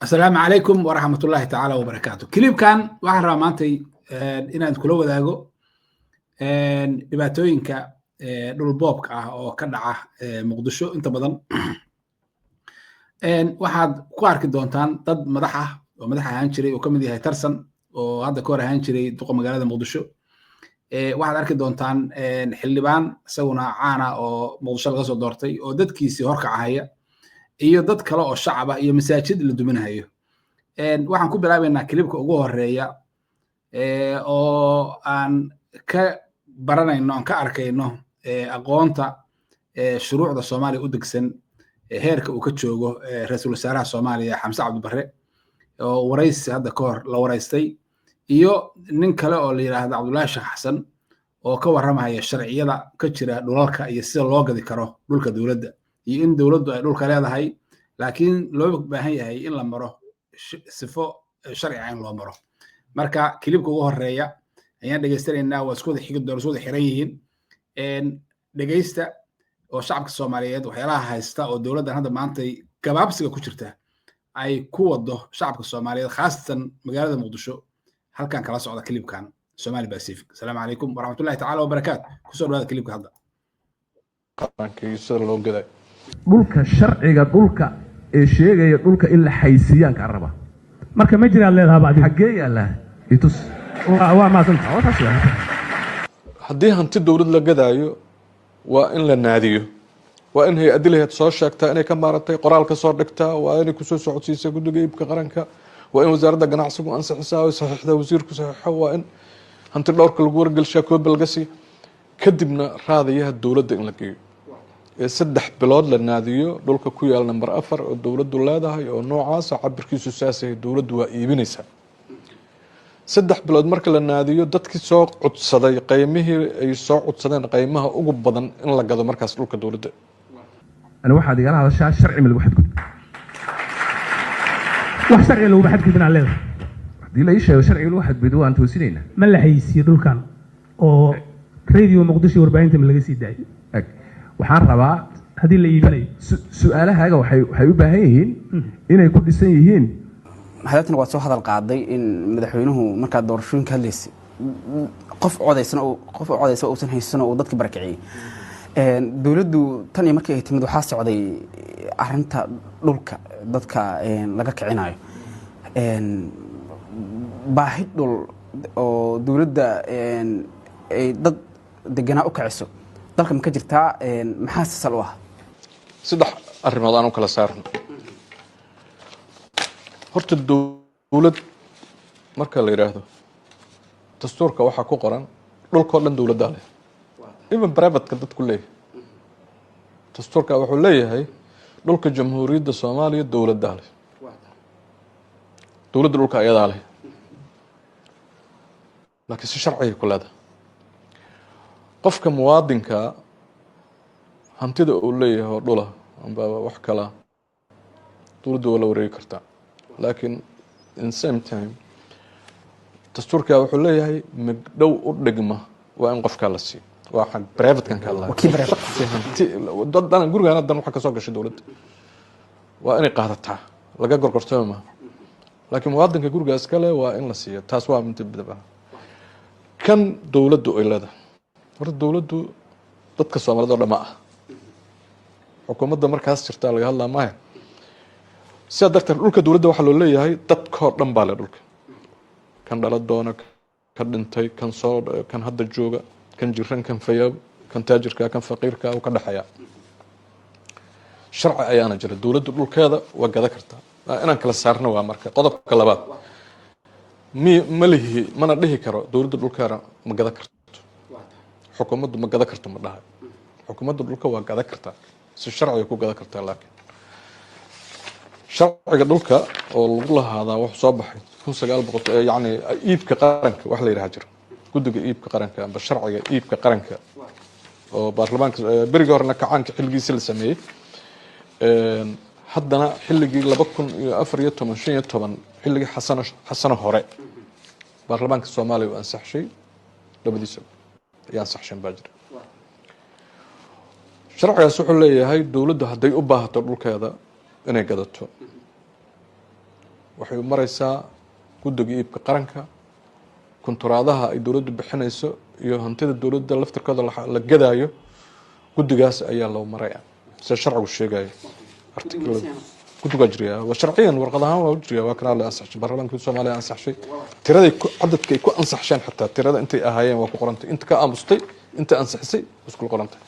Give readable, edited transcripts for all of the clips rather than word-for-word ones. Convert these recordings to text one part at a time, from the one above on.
Asalaamu calaykum waraxmatullaahi tacaala wabarakaatu. Clipkan waxaan rabaa maantay inaan kula wadaago dhibaatooyinka dhulboobka ah oo ka dhaca Muqdisho. Inta badan waxaad ku arki doontaan dad madax ah oo madax ahaan jiray, oo ka mid yahay Tarsan, oo hadda ka hor ahaan jiray duqa magaalada Muqdisho. Waxaad arki doontaan xildhibaan isaguna caana oo Muqdisho laga soo doortay oo dadkiisii horkacahaya, iyo dad kale oo shacab ah, iyo masaajid la duminahayo. Waxaan ku bilaabaynaa clipka ugu horeeya oo aan ka baranayno, aan ka arkayno aqoonta shuruucda Soomaaliya u degsan heerka uu ka joogo ra-iisul wasaaraha Soomaaliya Xamse Cabdibarre, oo waraysi hadda ka hor la waraystay, iyo nin kale oo la yidhaahdo Cabdullaahi Sheekh Xasan oo ka warramaya sharciyada ka jira dhulalka iyo sida loo gadi karo dhulka dowladda, iyo in dowladdu ay dhulka leedahay, laakiin loo baahan yahay in la maro sifo sharci ah in loo maro. Marka clipka ugu horeeya ayaan dhegeysanaynaa. Waa isku wada xigi doona, isku wada xiran yihiin. Dhegeysta oo shacabka Soomaaliyeed waxyaalaha haysta oo dowladdan hadda maantay gabaabsiga ku jirta ay ku wado shacabka Soomaaliyeed, khaasatan magaalada Muqdisho, halkan kala socda clipkan Somali Pacific. Asalaamu calaykum waraxmatullahi tacaala wabarakaatu. Kusoo dhawaada clipka hadda. Qaranka sida loo gaday. Dhulka, sharciga dhulka ee sheegaya dhulka in la xaysiiyaan kaa raba. Marka ma jiraad leedahay adiga? Xaggee yaallaa? Itus. Waa mahadsanta. Waa taas waa. Haddii hanti dowlad la gadaayo, waa in la naadiyo, waa in hay-addi laheyd soo sheegtaa inay ka maarantay, qoraal ka soo dhigtaa, waa inay kusoo socodsiisaa guddiga iibka qaranka, waa in wasaaradda ganacsigu ansixisaa oo saxiixda, wasiirku saxiixo, waa in hanti dhowrka lagu wargelshaa, koobi laga siiyo, kadibna raadayaha dowladda in la geeyo ee 3 bilood la naadiyo. Dhulka ku yaal number 4 oo dowladdu leedahay oo noocaasa, cabirkiisu saas yahay, dowladdu waa iibinaysaa. 3 bilood marka la naadiyo, dadkii soo codsaday qiymihii ay soo codsadeen qiimaha ugu badan in la gado markaas dhulka dowladda. Ani waxaad igala hadashaa sharci ma lagu xadgudbo. Wax sharciga laguma xadgudbin aad leedahay? Haddii la ii sheego sharciga lagu xadgudbo, waan toosinaynaa. Ma la xayisiiyo dhulkan oo Radio Muqdisho warbaahinta ma laga sii daayo? Eg, waxaan rabaa haddii la iibinayo. Su-aalahaaga waxay u baahan yihiin inay ku dhisan yihiin. Hadeetana waad soo hadal qaaday in madaxweynuhu markaad doorashooyinka hadlaysay qof codaysana qof u codaysa uusan haysan oo uu dadka barakiciyey. Dowladdu tan iyo markii ay timid waxaa socday arinta dhulka dadka laga kicinayo. Baahi dhul oo dowladda ay dad deganaa u kiciso dalka ma ka jirtaa? Maxaa sasal u ah? Saddex arrimood aan u kala saarno. Horta dowlad marka la yidhaahdo, dastuurka waxaa ku qoran dhulkao dhan dowladdaa leh, even privateka dadku leeyahay. Dastuurka wuxuu leeyahay dhulka Jamhuuriyadda Soomaaliya dowladdaa leh, dowladda dhulka ayadaa leh, laakiin si sharcigay ku leedahay. Qofka muwaadinka hantida uu leeyahay oo dhula amba wax kala, dowladda waa la wareegi kartaa, laakiin in same time dastuurka wuxuu leeyahay migdhow u dhigma waa in qofkaa la siiyo. Waa xag privatekan ka hadlaya. Kii private. Shakhsi hanti dad dhan gurigaan dan waxa kasoo gashay dowladda waa inay qaadataa, laga gorgortami maaha, laakiin muwaadinka gurigaas kale waa in la siiyo. Taas waa mid bidab ah. Kan dowladdu ay leedahay, horta dowladdu dadka Soomaalida oo dhan ma ah, xukuumadda markaas jirtaa laga hadlaa maya. Sidaa darteed dhulka dowladda waxaa loo leeyahay dadkoo dhan baa le dhulka, kan dhala doona, kan dhintay, kan soo, kan hadda jooga, kan jiran, kan fayaab, kan taajirka, kan faqiirka, uu ka dhexeeya. Sharci ayaana jira, dowladdu dhulkeeda waa gada kartaa. Waa inaan kala saarno. Waa marka qodobka labaad. Mi ma lihi, mana dhihi karo dowladda dhulkeeda ma gada karto, xukuumaddu ma gada karto, ma dhahay. Xukuumadda dhulka waa gada kartaa, si sharciga ku gada kartaa, laakiin sharciga dhulka oo lagu lahaadaa wuxuu soo baxay 1900, yacni iibka qaranka wax la yidhaha jiro, guddiga iibka qaranka amba sharciga iibka qaranka oo baarlamaanka berigii horena kacaanka xilligiisi la sameeyey. Haddana xilligii 2014, 15, xilligii Xasano, Xasano hore, baarlamaanka Soomaaliya uu ansaxshay, labadiisa ay ansaxsheen baa jira. Sharcigaas wuxuu leeyahay dowladdu hadday u baahato dhulkeeda inay gadato. Waxay maraysaa guddiga iibka qaranka. Kunturaadaha ay dowladdu bixinayso iyo hantida dowladda laftirkooda la gadaayo, guddigaas ayaa loo maraya, sida sharcigu sheegayo. Article guddigaa jiraya, waa sharciyan, warqad ahaan waa u jiraya, waa kanaa la ansaxshay, baarlamaanka Soomaaliya ansaxshay. Tiraday ku cadadka ay ku ansaxsheen, xataa tirada intay ahaayeen waa ku qorantay, inta ka aamustay, inta ansixisay, iskula qorantay.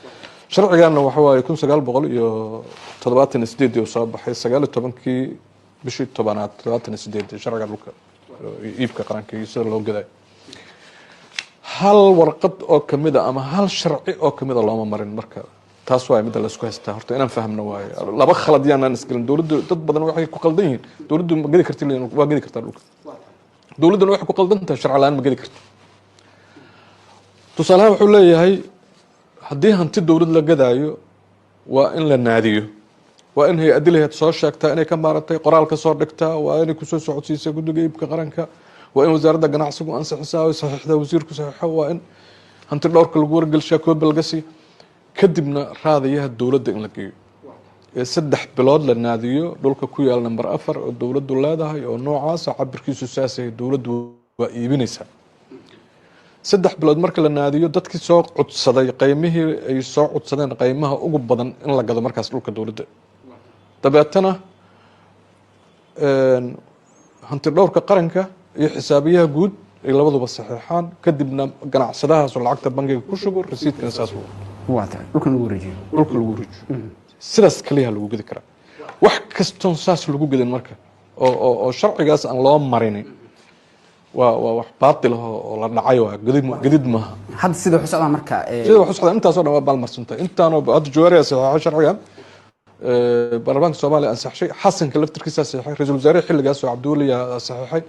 Sharciganna waxa waaye 1978-dii uu soo baxay, 19-kii bishii 10-aad 78-dii, sharciga dhulka iibka qaranka iyo sida loo gadayo. Hal warqad oo kamida ama hal sharci oo kamida looma marin. Marka taas waay midda laisku haystaa. Horta inaan fahmno waayo, laba khalad yaanaan isgelin. Dowladdu, dad badan waxay ku qaldan yihiin dowladdu ma gedi karti. Waa gedi kartaa dhulka. Dowladduna waxay ku qaldan tahay sharci la-aan ma gedi karto. Tusaalahaan wuxuu leeyahay, haddii hanti dowlad la gadaayo, waa in la naadiyo, waa in hay-addi laheed soo sheegtaa inay ka maarantay, qoraal ka soo dhigtaa, waa inay kusoo socodsiisaa guddiga iibka qaranka, waa in wasaaradda ganacsigu ansixisaa oo saxiixdaa, wasiirku saxiixo, waa in hanti dhowrka lagu wargelshaa, koobi laga siiyo, kadibna raadayaha dowladda in la geeyo ee 3 bilood la naadiyo. Dhulka ku yaal number 4 oo dowladdu leedahay oo noocaasa, cabirkiisu saasyahay, dowladdu waa iibinaysaa. 3 bilood marka la naadiyo, dadkii soo codsaday qiymihii ay soo codsadeen, qiimaha ugu badan in la gado markaas dhulka dowladda. Dabeetana hanti dhowrka qaranka iyo xisaabiyaha guud ay labaduba saxiixaan, kadibna ganacsadahaasoo lacagta bangiga ku shubo, rasiidkana saas Waa tahay, dhulkan lagu wareejiyo. Dhulka lagu wareejiyo. Sidaas kaliya lagu gedi karaa. Wax kastoon saas lagu gedin marka oo sharcigaas aan loo marinin, waa wax baatil ah oo la dhacay, waa gadid, gadid maaha. Hadda sida wax u socdaa marka Sida wax u socdaa, intaasoo dhan waa baalmarsantay. Intaanoo hadda Jawaariya saxiixay sharcigan, baarlamaanka Soomaaliya ansaxshay, Xasanka laftirkiisaa saxiixay, ra-iisul wasaare xilligaas oo Cabdiweliya saxiixay,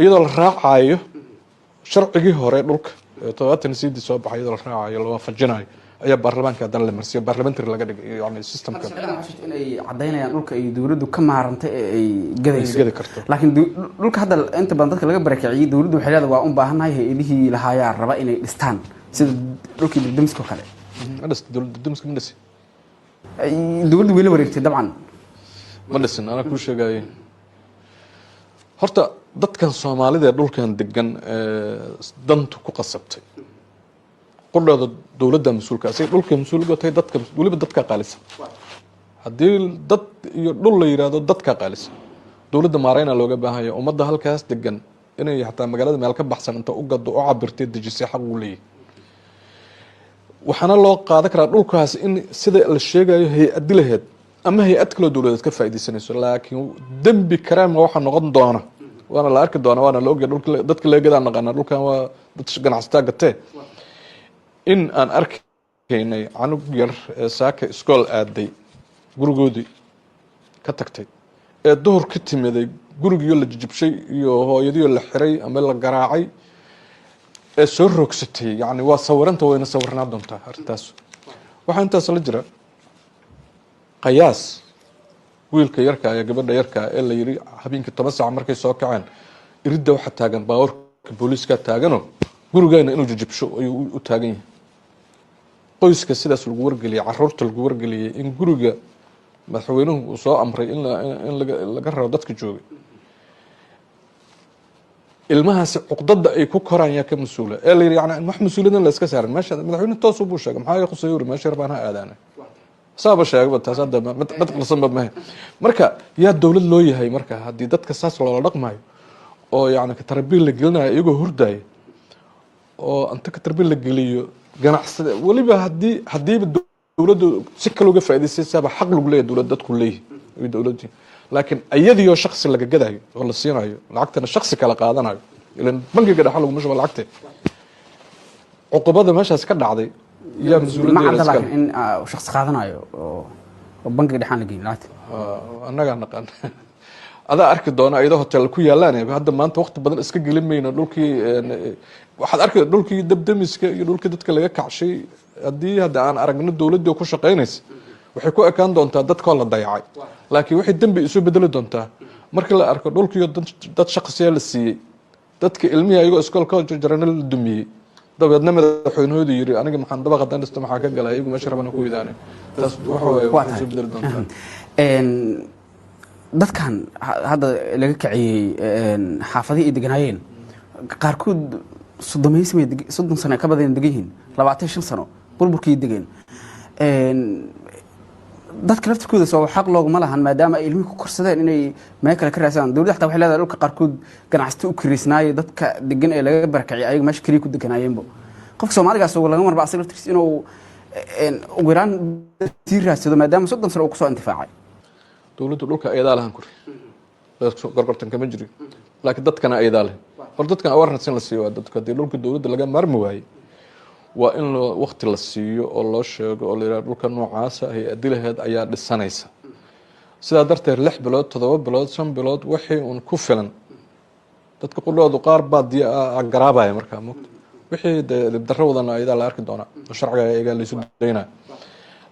iyadoo la raacayo sharcigii hore dhulka 78-dii soo baxay, iyadoo la raacayo, la waafajinayo, ayaa baarlamaanka haddana la marsiyo, parliamentary laga dhigay, yani systemka. Sharcigan waxaa jirta inay caddaynayaan dhulka ay dowladdu ka maarantay ee ay gadayso. Ay gadi karto. Laakiin dhulka hadda inta badan dadka laga barakiciyey, dowladdu waxay leedahay waa un baahannahay, hay-adihii lahaayaa raba inay dhistaan, sida dhulkii dibdemiska oo kale. Ma dhis dowladda demiska, ma dhisi. Dowladdu way la wareegtay dabcan. Ma dhisin, anaa kuu sheegaaye. Horta dadkan Soomaalida ee dhulkan degan ee dantu ku qasabtay qudhooda, dowladda mas-uulka asiga dhulka mas-uulka tahay, dadka weliba dadka qaalisa. Haddii dad iyo dhul la yiraahdo, dadka qaalisa. Dowladda maareyna looga baahanya ummadda halkaas degan inay xataa magaalada meel ka baxsan inta u gado, u cabirtay, dejisay, xaq uu leeyahay. Waxaana loo qaadan karaa dhulkaas in sida la sheegayo hay-adi laheed ama hay-ad kaloo dowladeed ka faaidaysanayso, laakiin dembi karaama waxaa noqon doona, waana la arki doona, waana la ogyahay dhulka dadka laga gadaa naqaana, dhulkan waa dad ganacsataa gatee, in aan arkaynay canug yar ee saaka iskool aaday, gurigoodii ka tagtay, ee duhur ka timiday, gurigiio la jijibshay iyo hooyadiio la xiray ama la garaacay ee soo roogsatay. Yani waa sawiranta, wayna sawirnaa doontaa arrintaas. Waxaa intaas la jira qayaas wiilka yarka iyo gabadha yarka ee la yiri habeenkii 10 saac markay soo kaceen, iridda waxaa taagan baawarka booliiska taagano, gurigeena inuu jijibsho ayuu u taagan yahay. Qoyska sidaas lagu wargeliyey, caruurta lagu wargeliyey in guriga madaxweynuhu uu soo amray in laga raro dadka joogay, ilmahaasi cuqdada ay ku koraan yaa ka mas-uula? Ee la yidhi, yani wax mas-uuliyadan la iska saaran meesha. Madaxweyne toos buu sheegay, maxaa khusay yuri, meesha rabaan ha aadaana, saaba sheegaba. Taas hadda mid qarsanba mahe. Marka yaa dowlad loo yahay marka haddii dadka saas loola dhaqmayo oo yani katarbiil la gelinayo iyagoo hurdaya, oo inta katarbiil la geliyo ganacsada weliba, haddiiba dowladdu si kale uga faa'idaysaysaaba, xaq lagu leeyahay dowlad dadku leeyahay ay dowladdu, laakiin iyadiyo shaksi laga gadayo oo la siinayo, lacagtana shaksi kala qaadanayo, ilan bangiga dhexe laguma shubo lacagte, cuqubada meeshaas ka dhacday yaa Ma mas-uuliyaddeeda cadda iskale? Laakiin in shakhsi qaadanayo oo bangiga dhexaan la geyn lacagta. Annagaa naqaan, adaa arki doona iyadoo hotel ku yaalaan. Hadda maanta waqti badan iska gelin mayno dhulkii. Waxaad arki dhulkii dabdemiska iyo dhulkii dadka laga kacshay. Haddii hadda aan aragno dowladdii oo ku shaqaynaysa, waxay ku ekaan doontaa dadkoo la dayacay, laakiin waxay dembi isu bedeli doontaa markii la arko dhulkiiyo dad shaqsiya la siiyey, dadka ilmihii ayagoo iskoolka jarjarana la dumiyey, dabeedna madaxweynahoodu yiri, aniga maxaan dabaq haddaan dhisto maxaa ka gala, iyagu meesha rabana ku idaane. Taas waxa waaye Waa waxay tahay. isu bedeli doontaa. Dadkan hadda laga kaciyey xaafadihii ay deganaayeen, qaarkood 30 30 sano ka badan degan yihiin, 25 sano burburkii degeen. Dadka laftirkooda soo xaq looguma lahan, maadaama ay ilmihii ku korsadeen, inay meel kale ka raadsadaan? Dowladda xataa waxay leedahay dhulka qaarkood ganacsato u kiraysnaayo dadka degan ee laga barakaciyay, ayaga meesha keliya ku deganaayeenbo. Qofka Soomaaligaas oo laga marba asaga laftirkiisa inuu ugu yaraan sii raadsado, maadaama 30 sano uu kusoo intifaacay. Dowladdu dhulka ayadaa lahan kuri, gorgortan kama jirin, laakiin dadkana ayadaa leh. Hor dadkan awareness in la siiyo waa dadka. Haddii dhulka dowladda laga maarmi waayey, waa in loo waqti la siiyo oo loo sheego oo la yidhaha dhulka noocaasa hay-adi laheed ayaa dhisanaysa. Sidaa darteed 6 bilood, 7 bilood, 5 bilood, wixii uun ku filan. Dadka qudhoodu qaar baa garaabaya markaa mogta. Wixii dee dibdarro wadana ayadaa la arki doonaa oo sharciga ayagaa laysu daynaya.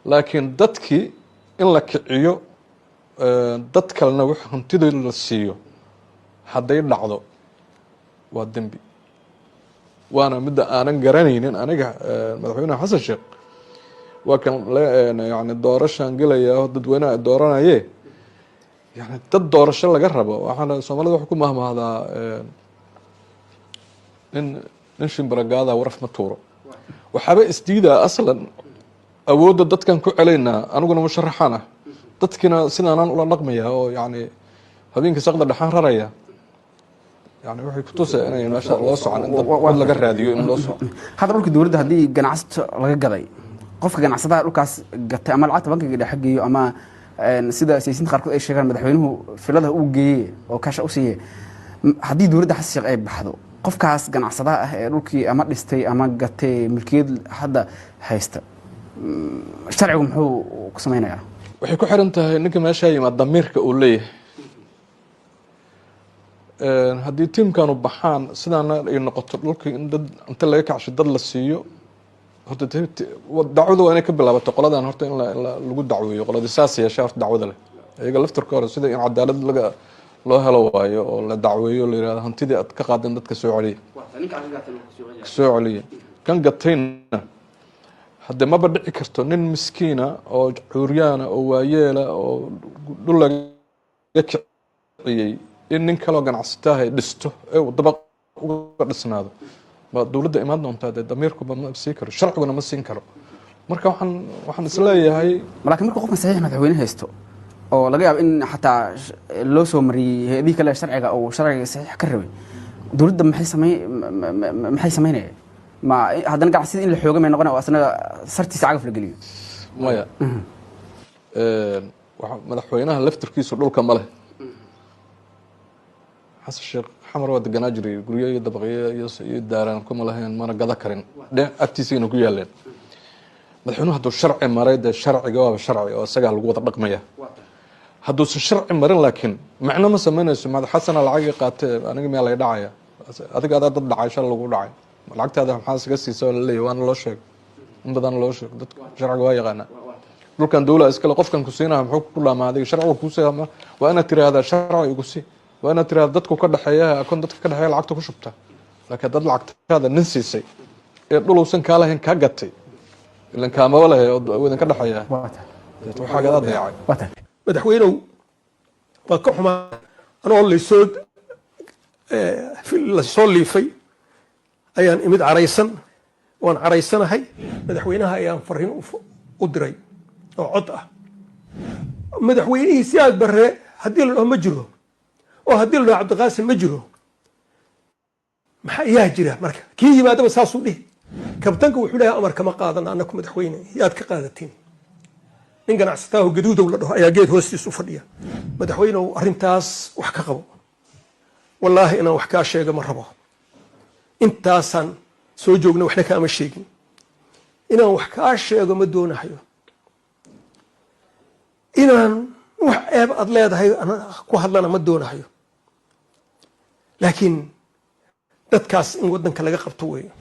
Laakiin dadkii in la kiciyo, dad kalena wax hantida la siiyo hadday dhacdo, waa dembi. Waana midda aanan garanaynin aniga. Madaxweyne Xasan Sheekh waa kan yani doorashaan gelaya oo dadweynaha dooranaye, yani dad doorasho laga rabo. Waxaana Soomaalida waxa ku mahmahdaa, Nin shimbaragaada waraf ma tuuro." Waxaaba isdiidaa aslan awoodda dadkan ku celaynaa, aniguna musharaxaan ah, dadkiina sidaanaan ula dhaqmaya oo yani habeenkii saqda dhexaan raraya. Yani waxay kutusaya inay meesha loo socon in dad laga raadiyo in loo soco. Hadda dhulka dowladda haddii ganacsato laga gaday, qofka ganacsadaha dhulkaas gatay ama lacagta bankiga dhexe geeyo, ama sida siyaasiyiinta qaarkood ay sheegaan madaxweynuhu filada uu geeyey oo kaasha u siiyey, haddii dowladda Xasan Sheekh ay baxdo, qofkaas ganacsadaha ah ee dhulkii ama dhistay ama gatay, milkiyad hadda haysta, sharcigu muxuu ku sameynayaa? Waxay ku xiran tahay ninka meeshaa yimaad damiirka uu leeyahay. Haddii tiimkanu baxaan, sidaana ay noqoto, dhulka in dad inta laga kacsho dad la siiyo, horta dacwada waa inay ka bilaabato qoladan. Horta in lagu dacweeyo qoladii saas yeesha horta dacwada leh, iyaga laftarka hore, sida in cadaalad laga loo helo waayo oo la dacweeyo, la yihahdo hantidii aad ka qaadeen dadka soo celiya, soo celiya. Kan gatayna hadde maba dhici karto nin miskiina oo cuuryaana oo waayeela oo dhul laga kiciyey in nin kaloo ganacsataha ay dhisto ee uu dabaq uga dhisnaado. Ma dowladda imaan doontaa dee damiirkuba ma siin karo, sharciguna ma siin karo. Marka waxaan isleeyahay Laakiin marka qofkan saxiix madaxweyne haysto oo laga yaabo in xataa loo soo mariyey hay-adihii kale sharciga uu sharciga saxiix ka rabay, dowladda maxay sameynaya? Ma haddana ganacsida in la xooga may noqona oo asna sartiisa cagaf la geliyo? Maya, madaxweynaha laftirkiisu dhulka ma leh. Xasan Sheekh Xamar waa deganaa jiray, guryo iyo dabaqyo iyo daaraan kuma lahayn, mana gada karin, agtiisayna ku yaaleen. Madaxweynuhu hadduu sharci maray, dee sharciga waaba sharci oo isagaa lagu wada dhaqmaya. Hadduusan sharci marin laakiin macno ma samaynayso. Madax Xasana lacagii qaatee, aniga miyaa lay dhacaya? Adiga adaa dad dhacay, shal lagu dhacay lacagtaada maxaa isaga siisa? Oo laleeyahy waana loo sheegay, in badan loo sheego. Dadka sharciga waa yaqaanaa. Dhulkan dowla iskale, qofkan ku siinaha muxuu ku dhaamaa adiga? Sharciga kuusii waa inaad tiraahdaa sharciga igu sii, waa inaad tirahda dadku ka dhexeeya, akoon dadka ka dhexeeya lacagta ku shubta. Laakiin haddaad lacagtaada nin siisay ee dhul uusan kaa lahayn kaa gatay, ilan kaamaba lehe oo idin ka dhexeeya, waxaa gadaa dayacay. Madaxweynow, waa ka xumaa anoo lasoo liifay ayaan imid caraysan, waan caraysanahay. Madaxweynaha ayaan fariin u diray oo cod ah. Madaxweynihii Siyaad Barre haddii la dhaho ma jiro, oo haddii la dhaho Cabdiqaasim ma jiro, maxaa yaa jira? Marka kii yimaadaba saasuu dhihi. Kabtanka wuxuu leeyahay amar kama qaadan annaku, madaxweyne yaad ka qaadatiin? Nin ganacsataaho Gaduudow la dhaho ayaa geed hoostiis u fadhiya. Madaxweynow, arrintaas wax ka qabo. Wallaahi inaan wax kaa sheego ma rabo. Intaasaan soo joogna waxna kaama sheegin. Inaan wax kaa sheego ma doonahayo, inaan wax ceeb aad leedahay ku hadlana ma doonahayo, laakiin dadkaas in waddanka laga qabto weeyo.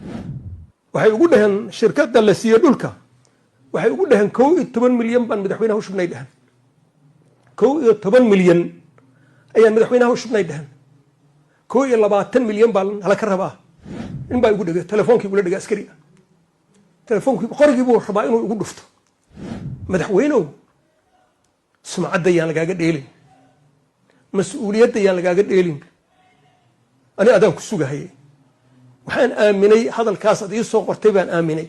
Waxay ugu dhaheen shirkadda la siiye dhulka, waxay ugu dhaheen 11 milyan baan madaxweynaha u shubnay dhaheen. 11 milyan ayaan madaxweynaha u shubnay dhaheen. 21 milyan baa nala ka rabaa. Nin baa igu dhegay telefoonkii, igula dhegay askari ah telefoonkii, qorigii buu rabaa inuu igu dhufto. Madaxweynow, sumcadda yaan lagaaga dheelin. Mas-uuliyadda yaan lagaaga dheelin. Ani adaan ku sugahayay. Waxaan aaminay hadalkaas ad ii soo qortay baan aaminay.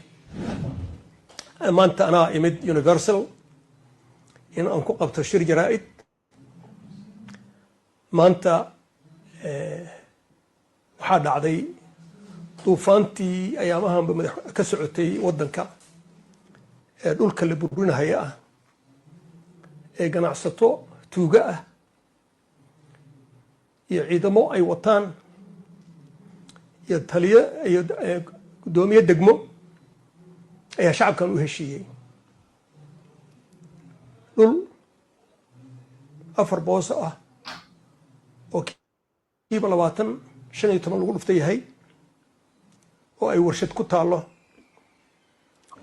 Maanta anaa imid Universal in aan ku qabto shir jaraa'id. Maanta waxaa dhacday duufaantii ayaamahanba madax ka socotay waddanka ee dhulka la burburinahaya ah ee ganacsato tuuga ah iyo ciidamo ay wataan iyo taliyo iyo guddoomiye degmo ayaa shacabkan u heshiiyey. Dhul 4 boos ah oo kiiba 20 15 lagu dhufta yahay oo ay warshad ku taallo,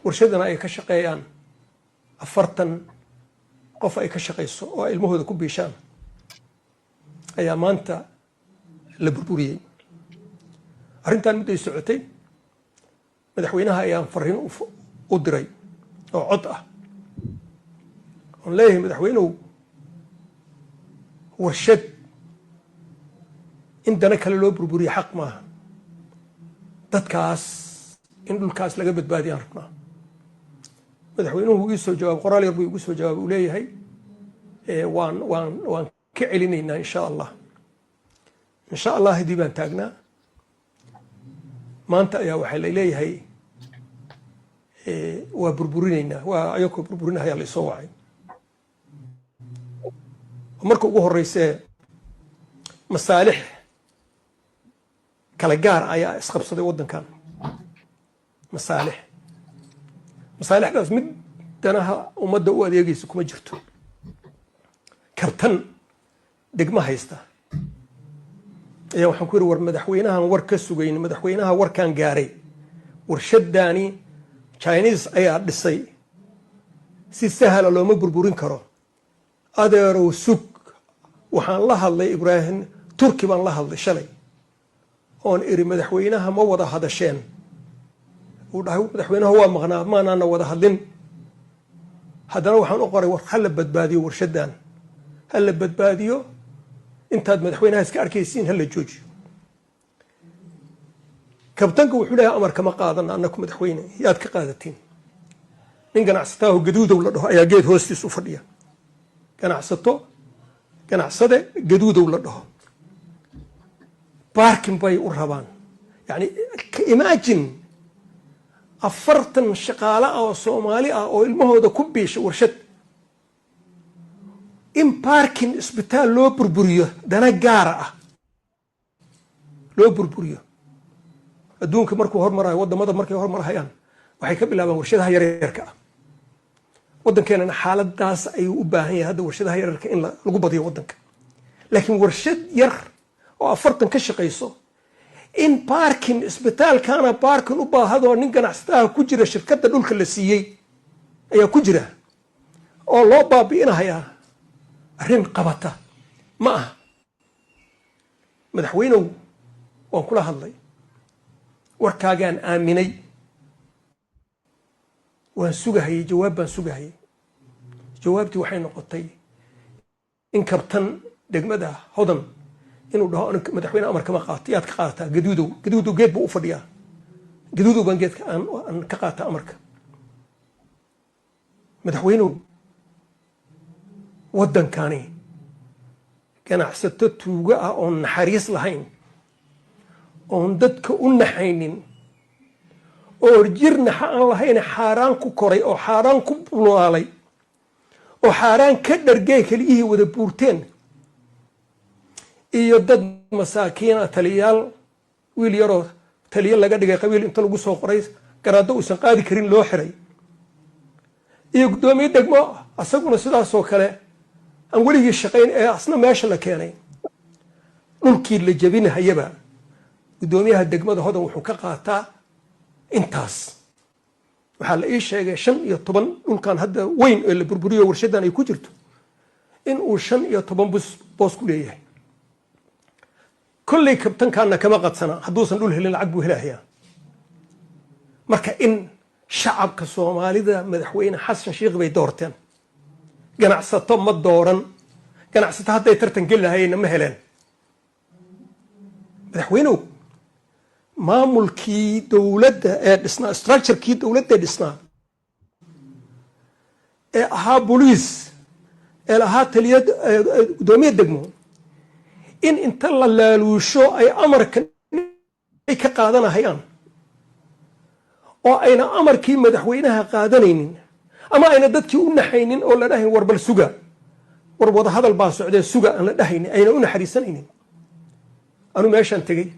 warshadana ay ka shaqeeyaan 40 qof ay ka shaqayso oo ay ilmahooda ku biishaan, ayaa maanta la burburiyey. Arrintan mudday socotay. Madaxweynaha ayaan fariin u diray oo cod ah oon leeyahay: madaxweynow, warshad in dana kale loo burburiyo xaq maaha. Dadkaas in dhulkaas laga badbaadiyaan rabnaa. Madaxweynuhu ii soo jawaab, qoraal yar buu igu soo jawaabay. Uu leeyahay waan ka celinaynaa, insha Allah. Insha Allah haddii baan taagnaa, maanta ayaa waxaa la leeyahay waa burburinaynaa. Waa ayakoo burburinahaya la isoo wacay. Marka ugu horeysee masaalix kala gaar ayaa isqabsaday waddankan. Masaalixdaas mid danaha ummadda u adeegaysa kuma jirto. Kabtan degmo haysta ayaa waxaan ku yidhi: war, madaxweynahan war ka sugayn, madaxweynaha warkaan gaaray, warshadaani Chinese ayaa dhisay, si sahla looma burburin karo. Adeerow, sug. Waxaan la hadlay Ibraahim Turki baan la hadlay shalay oon iri: madaxweynaha ma wada hadasheen? Uu dhahay: madaxweynaha waa maqnaa, maanaana wada hadlin. Haddana waxaan u qoray: war, hala badbaadiyo warshaddan, ha la badbaadiyo. Intaad madaxweynaha iska arkaysiin hala joojiyo. Kabtanka wuxuu leeyahay: amar kama qaadana annaku, madaxweyne yaad ka qaadatiin? Nin ganacsataaho Gaduudow la dhaho ayaa geed hoostiis u fadhiya. Ganacsato, ganacsade Gaduudow la dhaho, parking bay u rabaan. Yani imagine, 40 shaqaale ah oo Soomaali ah oo ilmahooda ku biisha warshad, in parking isbitaal loo burburiyo, dana gaara ah loo burburiyo. Adduunka markuu hormarayo, waddamada markay hormarhayaan, waxay ka bilaabaan warshadaha yaryarka ah. Waddankeenana xaaladaas ayuu u baahan yahay hadda, warshadaha yaryarka in lagu badiyo waddanka. Laakiin warshad yar oo 40 ka shaqayso in parking isbitaalkana parking u baahadoo nin ganacsataha ku jira shirkadda dhulka la siiyey ayaa ku jira oo loo baabi'inahayaa, arrin qabata ma aha. Madaxweynow, waan kula hadlay, warkaagaan aaminay, waan sugahayey, jawaab baan sugahayey. Jawaabtii waxay noqotay in kabtan degmada Hodan inuu dhaho: madaxweyne amar kama qaato. Yaad ka qaadataa? Gaduudow. Gaduudow geed buu u fadhiyaa. Gaduudow baan geedka aan ka qaataa amarka. Madaxweynow, waddankani ganacsato tuugo ah oon naxariis lahayn, oon dadka u naxaynin, oo jir naxa aan lahayn, xaaraan ku koray oo xaaraan ku bulaalay oo xaaraan ka dhargey, keliyihii wada buurteen, iyo dad masaakiina, taliyaal, wiil yaroo taliyo laga dhigay, qabiil inta lagu soo qoray, garaaddo uusan qaadi karin loo xiray, iyo guddoomiye degmo asaguna sidaasoo kale aan weligii shaqayn ee asna meesha la keenay. Dhulkii la jebinahayaba guddoomiyaha degmada Hodan wuxuu ka qaataa intaas. Waxaa la ii sheegay 15 dhulkan hadda weyn ee la burburiyo, warshaddan ay ku jirto, in uu 15 bus boos ku leeyahay. Kolley kabtankaana kama qadsana. Hadduusan dhul helin, lacag buu helahayaa. Marka in shacabka Soomaalida madaxweyne Xasan Sheikh bay doorteen, ganacsato ma dooran. Ganacsato hadday tartan geli lahayeenna ma heleen. Madaxweynow, maamulkii dowladda ee dhisnaa, structurekii dowladda ee dhisnaa, ee ahaa boliis, ee ahaa taliya, guddoomiye degmo, in inta la laaluusho ay amarka ay ka qaadanahayaan oo ayna amarkii madaxweynaha qaadanaynin ama ayna dadkii u naxaynin oo la dhahayn, "War bal suga, war wadahadal baa socdee suga," aan la dhahaynin, ayna u naxariisanaynin. Anu meeshaan tegey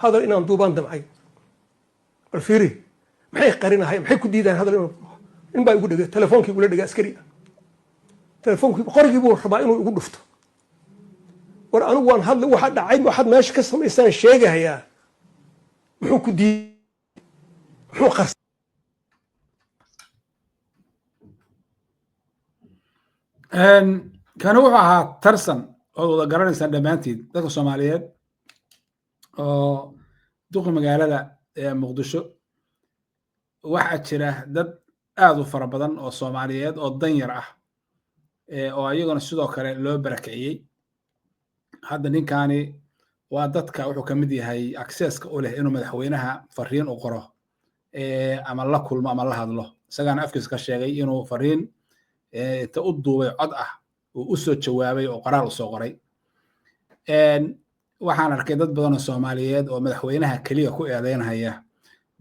hadal inaan duubaan damcay. Bal fiiri, maxay qarinahay? Maxay ku diidaan hadal inuu? Nin baa igu dhegay telefoonkii, igula dhegay, askari ah. Telefoonkii qorigii buu rabaa inuu igu dhufto. War anigu waan hadli, waxa dhacay, waxaad meesha ka samaysaan sheegahayaa. Muxuu ku diiday? Muxuu qars? Kani wuxuu ahaa Tarsan ood wada garanaysaan dhammaantiid, dadka Soomaaliyeed, oo duqi magaalada ee Muqdisho. Waxaa jira dad aad u fara badan oo Soomaaliyeed oo danyar ah oo ayaguna sidoo kale loo barakiciyey. Hadda ninkani waa dadka wuxuu ka mid yahay accesska u leh inuu madaxweynaha fariin u qoro ama la kulmo ama la hadlo. Isagaana afkiisa ka sheegay inuu fariin inta u duubay cod ah uu u soo jawaabay oo qoraal u soo qoray. Waxaan arkay dad badan oo Soomaaliyeed oo madaxweynaha keliya ku eedeynaya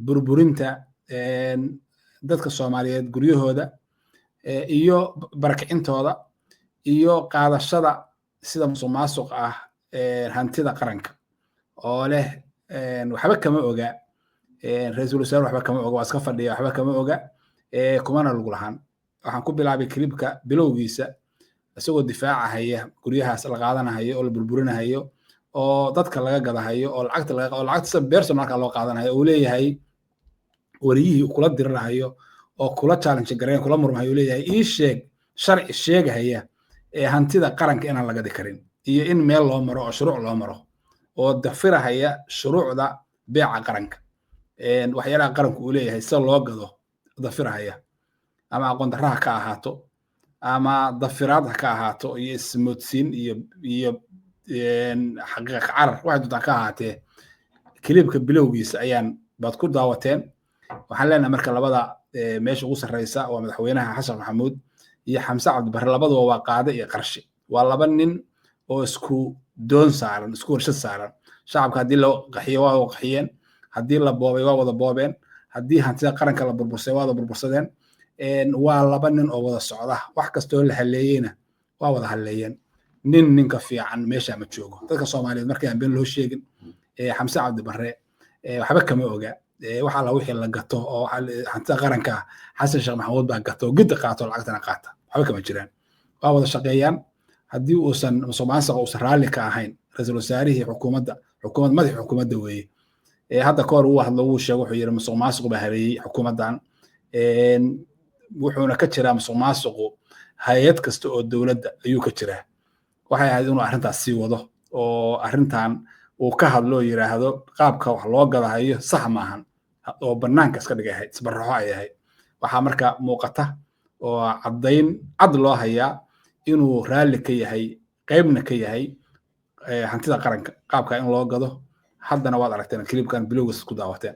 burburinta dadka Soomaaliyeed guryahooda iyo barakicintooda iyo qaadashada sida musuqmaasuq ah hantida qaranka, oo leh waxba kama oga ra-iisul wasaare, waxba kama oga, waa iska fadhiya, waxba kama oga, kumana lagu lahaan. Waxaan ku bilaabay kilibka bilowgiisa isagoo difaacahaya guryahaas la qaadanahayo oo la burburinahayo oo dadka laga gadahayo oo lacagta laga oo lacagta sida personalka loo qaadanayo, uu leeyahay wariyihii kula dirirahayo oo kula challenge gareyn, kula murmahayo, uu leeyahay, "Ii sheeg sharci sheegahaya ee hantida qaranka inaan la gadi karin iyo in meel loo maro oo shuruuc loo maro," oo dafirahaya shuruucda beeca qaranka, waxyaalaha qaranku uu leeyahay sida loo gado dafirahaya, ama aqoon darra ha ka ahaato ama dafiraad ha ka ahaato iyo ismoodsiin iyo xaqiiqa carar, waxay doontaa ka ahaatee. Kilibka bilowgiisa ayaan baad ku daawateen. Waxaan leenahay marka labada meesha ugu sarreysa waa madaxweynaha Xasan Maxamuud iyo Xamse Cabdibarre. Labaduba waa qaade iyo qarshi, waa laba nin oo isku doon saaran, isku warshad saaran. Shacabka haddii la qaxiyo waa wada qaxiyeen, haddii la boobay waa wada boobeen, haddii hantida qaranka la burbursay waa wada burbursadeen. Waa laba nin oo wada socda. Wax kastoo la haleeyeyna waa wada haleeyeen. Nin ninka fiican meesha ma joogo. Dadka Soomaaliyeed markii aan been loo sheegin, Xamse Cabdibarre waxba kama oga. Wax alla wixii la gato oo hantida qaranka Xasan Sheekh Maxamuud baa gato, gidda qaato, lacagtana qaata, waxba kama jiraan. Waa wada shaqeeyaan. Haddii uusan musuqmaasuqa uusan raalli ka ahayn ra-iisul wasaarihii xukuumadda, xukuumad madaxii xukuumadda weeye. Hadda kahor uu hadlo, wuu sheegay, wuxuu yidhi musuqmaasuq baa hareeyey xukuumaddan, wuxuuna ka jiraa musuqmaasuqu hay-ad kasta oo dowladda ayuu ka jiraa. Waxay ahayd inuu arrintaas sii wado oo arrintan uu ka hadlo oo yidhaahdo qaabka wax loo gadahayo sax maahan, oo bannaanka iska dhigay ahayd, isbarraxo ay ahayd. Waxaa marka muuqata oo caddayn cad loo hayaa inuu raalli ka yahay, qaybna ka yahay hantida qaranka qaabka in loo gado. Haddana waad aragteen kilibkan bilowgiis ku daawateen.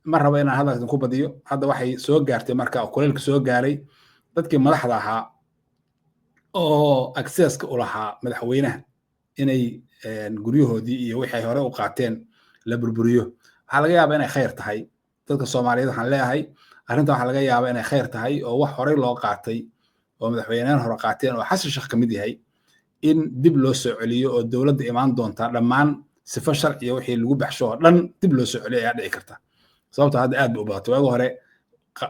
Ma rabo inaan hadalka idinku badiyo. Hadda waxay soo gaartay marka oo kuleylka soo gaaray dadkii madaxda ahaa oo accesska u lahaa madaxweynaha inay guryahoodii iyo wixii ay hore u qaateen la burburiyo. Waxaa laga yaabaa inay khayr tahay. Dadka Soomaaliyeed waxaan leeyahay, arrintan waxaa laga yaabaa inay khayr tahay oo wax horey loo qaatay oo madaxweyneyaal hore qaateen oo Xasan Sheekh ka mid yahay in dib loo soo celiyo, oo dowladda imaan doonta dhammaan sifo sharciya wixii lagu baxsho oo dhan dib loo soo celiyo ayaa dhici karta. Sababta hadda aad bay u badatay. Waagi hore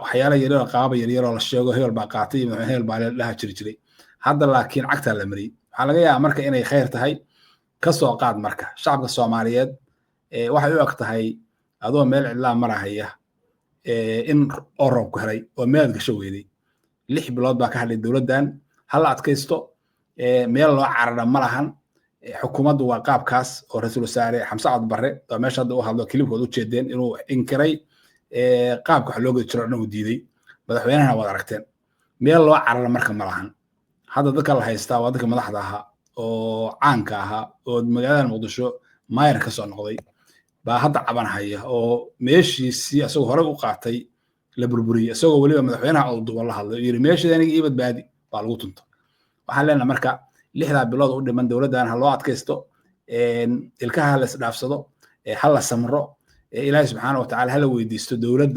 waxyaala yaryar oo qaababa yaryar oo la sheego, hebel baa qaatay iyo madaxweyne hebel baa la dhaha jiri jiray. Hadda laakiin cagtaa la mariyey. Waxaa laga yaabaa marka inay khayr tahay. Ka soo qaad marka shacabka Soomaaliyeed, waxay u eg tahay adoo meel cidlaa marahaya in oo roob ku helay oo meel aad gasho weyday. 6 bilood baa ka hadlay dowladdan, hala adkaysto, meel loo carara ma lahan. Xukuumaddu waa qaabkaas oo ra-iisul wasaare Xamse Cabdibarre waa meesha hadda u hadlo kilibkood u jeedeen inuu inkiray qaabka wax loo gedi jiro o dhan uu diiday. Madaxweynahana waad aragteen. Meel loo carara marka ma lahan. Hadda dadka la haystaa waa dadka madaxda ahaa oo caanka ahaa oo magaalada Muqdisho maayar ka soo noqday baa hadda cabanhaya, oo meeshiisii asagoo horey u qaatay la burburiyey, isagoo weliba madaxweynaha codduban la hadlay oo yidhi meesheeda aniga ii badbaadi baa lagu tunto. Waxaan leenahay marka 6-daa bilood u dhiman dowladdan ha loo adkaysto, ilkaha ha la isdhaafsado, ha la samro, Ilaahay subxaana watacaala ha la weydiisto dowlad.